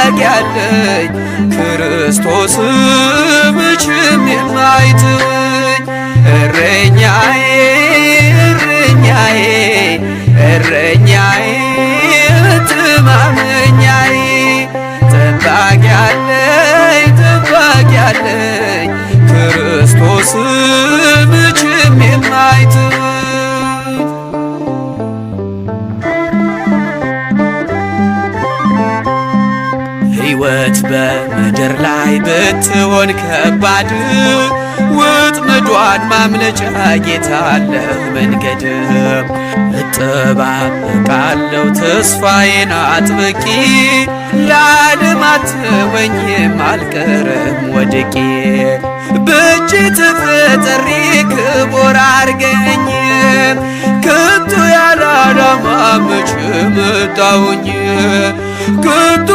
ጠባቂ አለኝ ክርስቶስ መቼም የማይተወኝ። እረኛዬ እረኛዬ እረኛዬ መተማመኛዬ ጠባቂ አለኝ ጠባቂ አለኝ ክርስቶስ መቼም የማይተወኝ። ሕይወት በምድር ላይ ብትሆን ከባድ ውጥመዷን ማምለጫ ጌታ አለህ መንገድ። እጠባበቃለሁ ተስፋዬን አጥብቄ ለዓለም አትወኝም አልቀርም ወድቄ። በእጅ ተፈጥሬ ክቡር አርገኝ ከቶ ያለ ዓላማ መቼ መጣሁኝ ከቶ